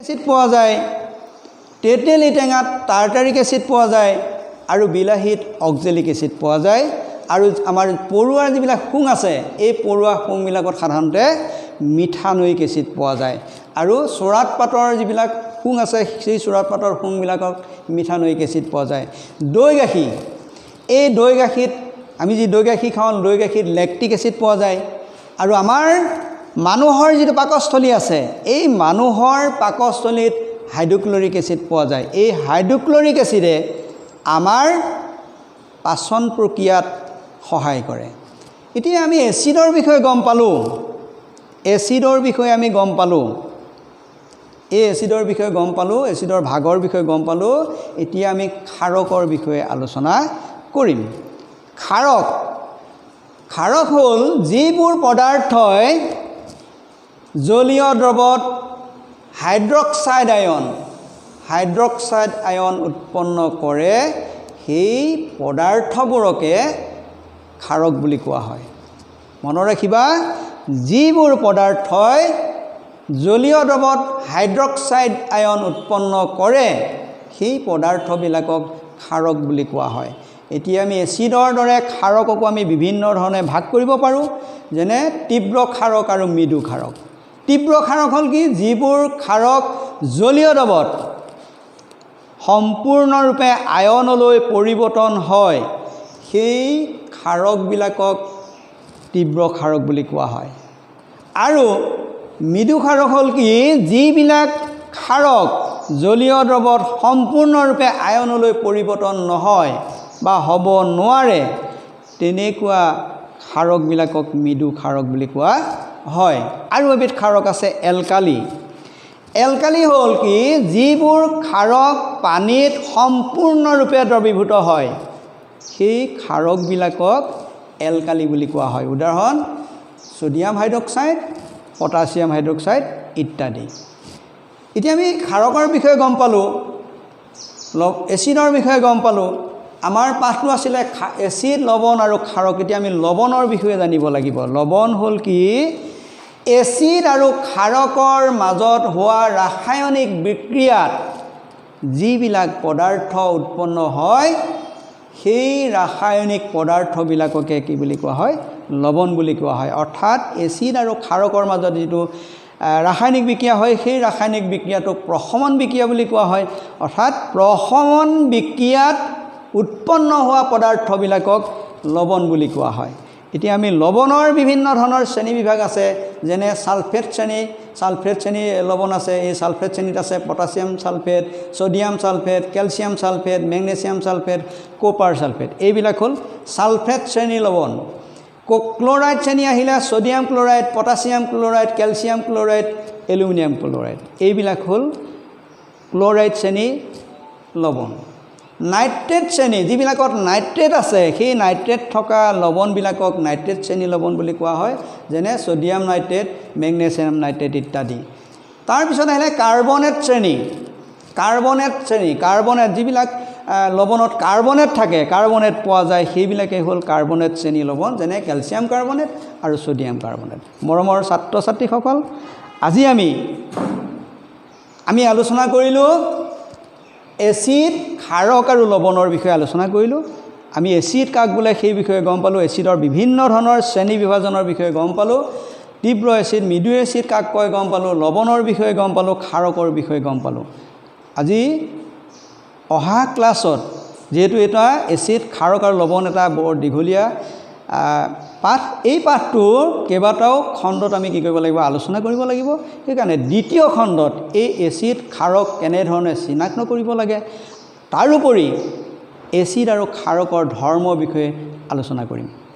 Acid পোৱা যায়, তেতেলী টেঙাত টাৰ্টাৰিক এচিড পোৱা যায় আৰু বিলাহীত অক্সেলিক এচিড পোৱা যায়। আৰু আমাৰ পৰুৱাৰ যিবিলাক শুং আছে, এই পৰুৱা শুংবিলাকত সাধাৰণতে মিথানয়িক এচিড পোৱা যায়। আৰু চোৰাত পাতৰ যিবিলাক শুং আছে, সেই চোৰাত পাতৰ শুংবিলাকত মিথানয়িক এচিড পোৱা যায়। দৈ গাখীৰ, এই দৈ গাখীৰত আমি যি দৈ গাখীৰ খাওঁ, দৈ গাখীৰত লেক্টিক এচিড পোৱা যায়। আৰু আমাৰ মানুহৰ যিটো পাকস্থলী আছে, এই মানুহৰ পাকস্থলীত হাইড্ৰক্লৰিক এচিড পোৱা যায়। এই হাইড্ৰক্লৰিক এচিডে আমাৰ পাচন প্ৰক্ৰিয়াত সহায় কৰে। এতিয়া আমি এচিডৰ বিষয়ে গম পালোঁ, এচিডৰ বিষয়ে আমি গম পালোঁ, এই এচিডৰ বিষয়ে গম পালোঁ, এচিডৰ ভাগৰ বিষয়ে গম পালোঁ। এতিয়া আমি ক্ষাৰকৰ বিষয়ে আলোচনা কৰিম। ক্ষাৰক, ক্ষাৰক হ'ল যিবোৰ পদাৰ্থই জলীয় দ্ৰৱত হাইড্ৰক্সাইড আয়ন উৎপন্ন কৰে, সেই পদাৰ্থবোৰকে ক্ষাৰক বুলি কোৱা হয়। মনত ৰাখিবা, যিবোৰ পদাৰ্থই জলীয় দ্ৰৱত হাইড্ৰক্সাইড আয়ন উৎপন্ন কৰে, সেই পদাৰ্থবিলাকক ক্ষাৰক বুলি কোৱা হয়। এতিয়া আমি এচিডৰ দৰে ক্ষাৰককো আমি বিভিন্ন ধৰণে ভাগ কৰিব পাৰোঁ, যেনে তীব্ৰ ক্ষাৰক আৰু মৃদু ক্ষাৰক। তীব্ৰ ক্ষাৰক হ'ল কি? যিবোৰ ক্ষাৰক জলীয় দ্ৰৱত সম্পূৰ্ণৰূপে আয়নলৈ পৰিৱৰ্তন হয়, সেই ক্ষাৰকবিলাকক তীব্ৰ ক্ষাৰক বুলি কোৱা হয়। আৰু মৃদু ক্ষাৰক হ'ল কি? যিবিলাক ক্ষাৰক জলীয় দ্ৰৱত সম্পূৰ্ণৰূপে আয়নলৈ পৰিৱৰ্তন নহয় বা হ'ব নোৱাৰে, তেনেকুৱা ক্ষাৰকবিলাকক মৃদু ক্ষাৰক বুলি কোৱা হয়। আৰু এবিধ ক্ষাৰক আছে এলকালি। এলকালি হ'ল কি? যিবোৰ ক্ষাৰক পানীত সম্পূৰ্ণৰূপে দ্ৰৱীভূত হয়, সেই ক্ষাৰকবিলাকক এলকালি বুলি কোৱা হয়। উদাহৰণ ছ'ডিয়াম হাইড্ৰক্সাইড, পটাছিয়াম হাইড্ৰক্সাইড ইত্যাদি। এতিয়া আমি ক্ষাৰকৰ বিষয়ে গম পালোঁ, এচিডৰ বিষয়ে গম পালোঁ। আমাৰ পাঠটো আছিলে এচিড, লৱণ আৰু ক্ষাৰক। এতিয়া আমি লৱণৰ বিষয়ে জানিব লাগিব। লৱণ হ'ল কি? এচিড আৰু ক্ষাৰকৰ মাজত হোৱা ৰাসায়নিক বিক্ৰিয়াত যিবিলাক পদাৰ্থ উৎপন্ন হয়, সেই ৰাসায়নিক পদাৰ্থবিলাককে কি বুলি কোৱা হয়? লৱণ বুলি কোৱা হয়। অৰ্থাৎ এচিড আৰু ক্ষাৰকৰ মাজত যিটো ৰাসায়নিক বিক্ৰিয়া হয়, সেই ৰাসায়নিক বিক্ৰিয়াটোক প্ৰশমন বিক্ৰিয়া বুলি কোৱা হয়। অৰ্থাৎ প্ৰশমন বিক্ৰিয়াত উৎপন্ন হোৱা পদাৰ্থবিলাকক লৱণ বুলি কোৱা হয়। এতিয়া আমি লৱণৰ বিভিন্ন ধৰণৰ শ্ৰেণী বিভাগ আছে, যেনে ছালফেট শ্ৰেণী, ছালফেট শ্ৰেণীৰ লৱণ আছে। এই ছালফেট শ্ৰেণীত আছে potassium sulphate, sodium sulphate, calcium sulphate, magnesium sulphate, copper sulphate. এইবিলাক হ'ল ছালফেট শ্ৰেণীৰ লৱণ। ক্ল'ৰাইড শ্ৰেণী আহিলে sodium chloride, potassium chloride, calcium chloride, aluminium chloride. এইবিলাক হ'ল ক্ল'ৰাইড শ্ৰেণীৰ লৱণ। নাইট্ৰেট শ্ৰেণী, যিবিলাকত নাইট্ৰেট আছে, সেই নাইট্ৰেট থকা লৱণবিলাকক নাইট্ৰেট শ্ৰেণীৰ লৱণ বুলি কোৱা হয়, যেনে ছ'ডিয়াম নাইট্ৰেট, মেগনেছিয়াম নাইট্ৰেট ইত্যাদি। তাৰপিছত আহিলে কাৰ্বনেট শ্ৰেণী। কাৰ্বনেট শ্ৰেণী, কাৰ্বনেট যিবিলাক লৱণত কাৰ্বনেট থাকে, কাৰ্বনেট পোৱা যায়, সেইবিলাকেই হ'ল কাৰ্বনেট শ্ৰেণীৰ লৱণ, যেনে কেলছিয়াম কাৰ্বনেট আৰু ছ'ডিয়াম কাৰ্বনেট। মৰমৰ ছাত্ৰ ছাত্ৰীসকল, আজি আমি আলোচনা কৰিলোঁ এচিড, ক্ষাৰক আৰু লৱণৰ বিষয়ে আলোচনা কৰিলোঁ। আমি এচিড কাক বোলে সেই বিষয়ে গম পালোঁ, এচিডৰ বিভিন্ন ধৰণৰ শ্ৰেণী বিভাজনৰ বিষয়ে গম পালোঁ, তীব্ৰ এচিড, মৃদু এচিড কাক কয় গম পালোঁ, লৱণৰ বিষয়ে গম পালোঁ, ক্ষাৰকৰ বিষয়ে গম পালোঁ। আজি অহা ক্লাছত, যিহেতু এটা এচিড, ক্ষাৰক আৰু লৱণ এটা বৰ দীঘলীয়া পাঠ, এই পাঠটোৰ কেইবাটাও খণ্ডত আমি কি কৰিব লাগিব? আলোচনা কৰিব লাগিব। সেইকাৰণে দ্বিতীয় খণ্ডত এই এচিড, ক্ষাৰক কেনেধৰণে চিনাক্ত কৰিব লাগে, তাৰোপৰি এচিড আৰু ক্ষাৰকৰ ধৰ্মৰ বিষয়ে আলোচনা কৰিম।